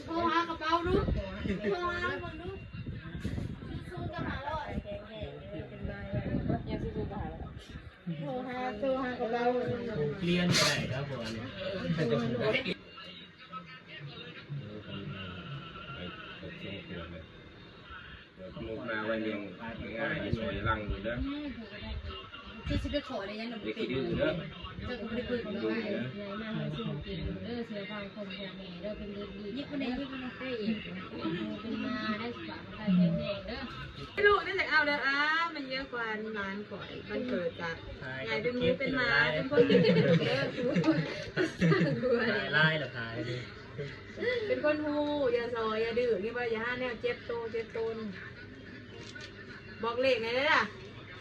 ໂທຫາກະເປົາດູ ໂທຫາເບິ່ງດູ ສູນໆກັບຫ້າຮ້ອຍ ຍັງສູນໆກັບຫ້າຮ້ອຍ ໂທຫາ ໂທຫາກະເປົາ ຜູກລຽນກໍໄດ້ຄັບ ເພາະວ່ານີ້ ມາວັນຍັງງ່າຍ ຢ່າຊ່ອຍຫຼັງເດີ ຄືຊິໄປຂໍໄດ້ຍັງ ໄດ້ຂີ້ດື້ເດີ ເຈົ້າກໍບໍ່ໄດ້ເບິ່ງເນາະ ເດີ ມາໃຫ້ຊື່ກິນເດີ ເຊື່ອທາງຄົນພໍ່ແມ່ເດີ ເປັນເດັກດີ ຍິບມາແດ່ ຍິບມາແດ່ ເປັນມາໄດ້ສຸຂະພາບແຂງແຮງເດີ ລູກນັ້ນແຫຼະ ເອົາເດີ ອ້າ ມັນເຍອະກວ່າຫຼານຂ້ອຍ ມັນເກີດຈາກໃຫຍ່ເປັນໝູເປັນໝາ ເປັນຄົນດີເດີ ຫຼາຍລະພາຍ ເປັນຄົນຮູ້ ຢ່າສໍ້ ຢ່າດື້ ນີ້ວ່າຢ່າຫາແນວເຈັບໂຕເຈັບຕົນ ບອກເລກແດ່ເດີ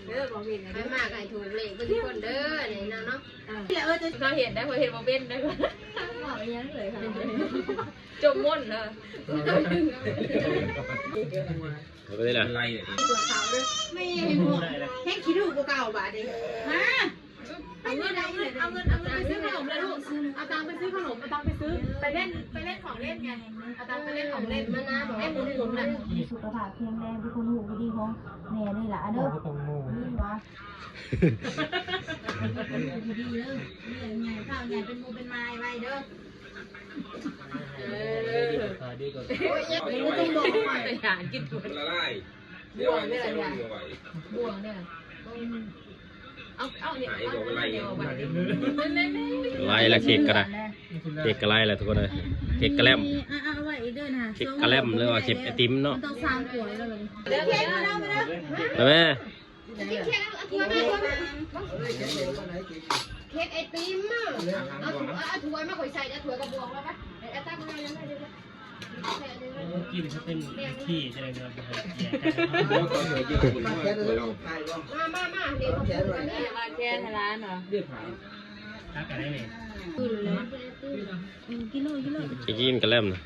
ເດີ ບອກເລກແດ່ເດີ ໃຫ້ມາກໃຫ້ຖືກເລກເບິດທຸກຄົນເດີ ນີ້ເນາະ ເອີ ເຈົ້າເຮັດໄດ້ ຂ້ອຍເຮັດບໍ່ເປັນເດີ ເວົ້າອີ່ຫຍັງເລີຍ ຈົມມົນເດີ ເອົາໄປເລີຍ ແມ່ງຂີ້ດື້ກວ່າເກົ່າບາດນີ້ ມາ ເອົາເງິນ ເອົາເງິນ ເອົາເງິນ ເອົາເງິນໄປຊື້ຂະໜົມເລີຍລູກ ເອົາຕັງໄປຊື້ຂະໜົມ ເອົາຕັງໄປຊື້ ໄປເລ່ນ ໄປເລ່ນຂອງເລ່ນໄງ ເອົາຕັງໄປເລ່ນຂອງເລ່ນ ມານະ ໃຫ້ໝູນໆນະ ສຸຂະພາບແຂງແຮງ ເປັນຄົນຮູ້ຜູ້ດີຂອງແມ່ເລີຍລະເດີ ຍິນບໍ່ ເປັນຄົນຮູ້ຜູ້ດີເດີ ໃຫຍ່ ເຖົ້າໃຫຍ່ ເປັນໝູເປັນໝາໄວ້ເດີ ເອີ ໂອ້ຍ ບໍ່ຕ້ອງບອກ ໄປຫາກິນ ມັນລະລາຍ ບວກເດ້ອ ບວກເດ້ອ ເອົາ ເອົານີ້ ໄລ່ລະເຄັກກໍໄດ້ ເຄັກກໍໄລ່ລະທຸກຄົນເອີຍ ເຄັກກະແລັມ ເຄັກກະແລັມ ຫຼືວ່າເຄັກໄອຕິມເນາະ ໄປແມ່ ເຄັກໄອຕິມ ເອົາຖ້ວຍມາ ຂ້ອຍໃສ່ ເອົາຖ້ວຍກັບບວງມາໄປ ເອົາຕັກມາ ກິນເຂົາເປັນຂີ້ຈັ່ງໃດເນາະ ບໍ່ໃຫ້ກຽດກັນ ມາ ມາ ມາ ເດ ວາງແທນໃຫ້ຫຼານເນາະ ຕັກກັນໄດ້ນີ້ ກິນໂລດ ກິນໂລດ ກິນກະແລັມນະ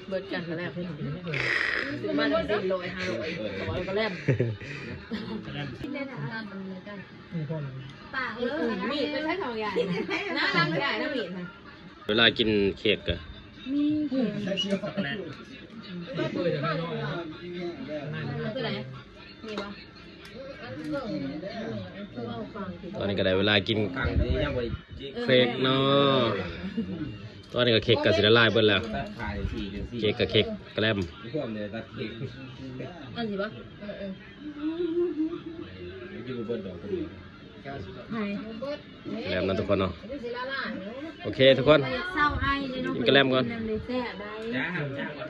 ເບິດກັນກະແລັມ ມັນສີ່ຮ້ອຍ ຫ້າຮ້ອຍ ກະແລັມ ກະແລັມ ປາກເລີຍ ມີດໄປໃຊ້ຂອງຍາຍ ໜ້າລັກຍາຍນະ ມີດນະ ເວລາກິນເຄັກກະ ມີເຄັກ ຊັອກໂກແລັດ ເປັນໃດ ມີບໍ່ ຕອນນີ້ກະໄດ້ເວລາກິນເຄັກເນາະ ຕອນນີ້ກະເຄັກກະຊິລະລາຍເບິດແລ້ວ ເຄັກກະເຄັກກະແລັມ ອັນນີ້ບໍ່ ເອີ ເອີ ແລ້ວນະທຸກຄົນເນາະ ໂອເຄທຸກຄົນ ກິນກະແລັມກ່ອນ ແຊບໄດ໋.